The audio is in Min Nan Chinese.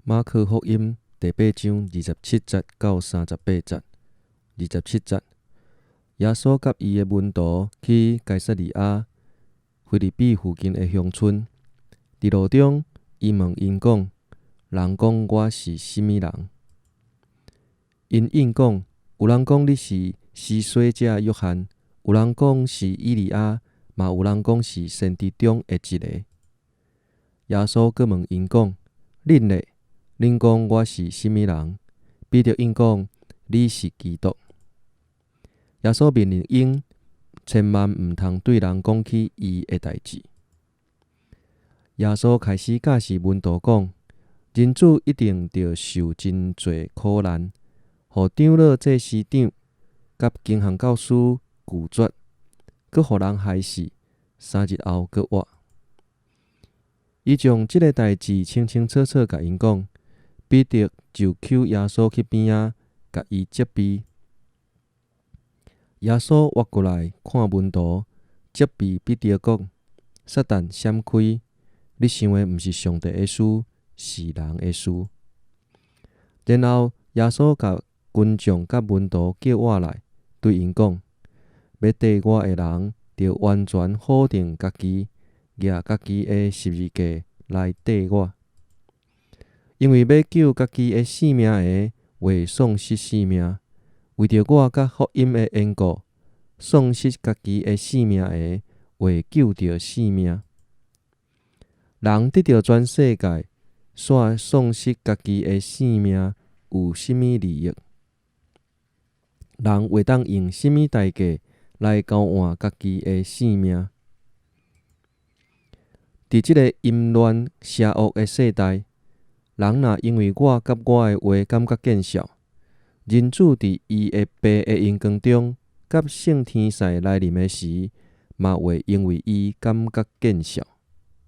馬可福音第八章二十七節到三十八節。二十七節，耶穌佮伊的門徒去該撒利亞腓立比附近的鄉村。佇路中，伊問𪜶講：人講我是啥物人？𪜶應講：有人講你是施洗者約翰，有人講是以利亞，嘛有人講是先知中的一個。耶穌閣問𪜶講：恁咧？恁講我是啥物人？彼得應講：你是基督。耶穌命令𪜶千萬毋通對人講起伊的代誌。耶穌開始教示門徒講：人子一定著受真濟苦難，予長老、祭司長佮經學教師拒絕，閣予人害死，3日後閣活。伊將這个代誌清清楚楚共𪜶講。彼得就抾耶穌去邊仔，共伊責備。耶穌倚過來看門徒，責備彼得講：撒旦閃開！你想的毋是上帝的事，是人的事。然後耶穌共群眾佮門徒叫倚來，對𪜶講：欲綴我的人，著完全否定家己，舉家己的十字架來綴我。因為欲救家己的性命的，會喪失性命；為著我佮福音的緣故，喪失家己的性命的，會救著性命。人得著全世界，煞喪失家己的性命，有啥物利益？人會當用啥物代價來交換家己的性命？佇這个淫亂邪惡的世代，人若因為我佮我的話感覺見笑，人子佇伊的爸的榮光中，佮聖天使來臨的時，嘛會因為伊感覺見笑。